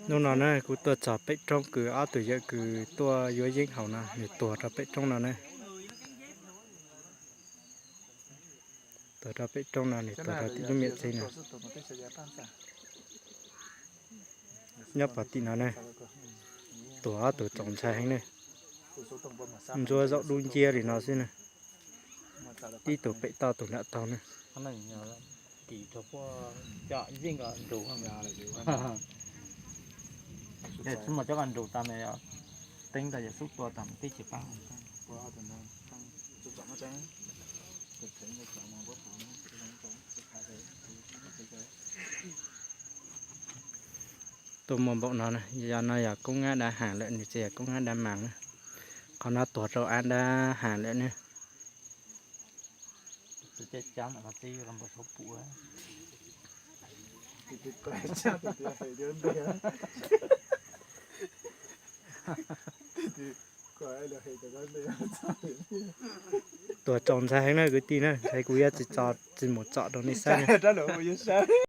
Hnub no na kuv tuaj txog pem roob kws ob tug yawm kws tuaj yuav yeeb haus no, nws tuag rau pem roob no na. Tuag rau pem roob no, nws tuag rau tim lub miam txeg no. Nyob pog tim no ne, tuag ob tug txaus ntshai heev ne. Ntsuab zaum dub nciab li no xwb ne. Tib tug pem toj tug nram taug ne. Tuaj muaj npaum no, yog no yog koob ab dab haas lawm, nws tsis yog koob ab dab mas na. Qhov no tuag rau ab dab haas lawm ne. Tuag tsaus ntshai heev na kwv tij na, ntshai kuv yuav tsis tso, tsis mus tsom rau nej saib na.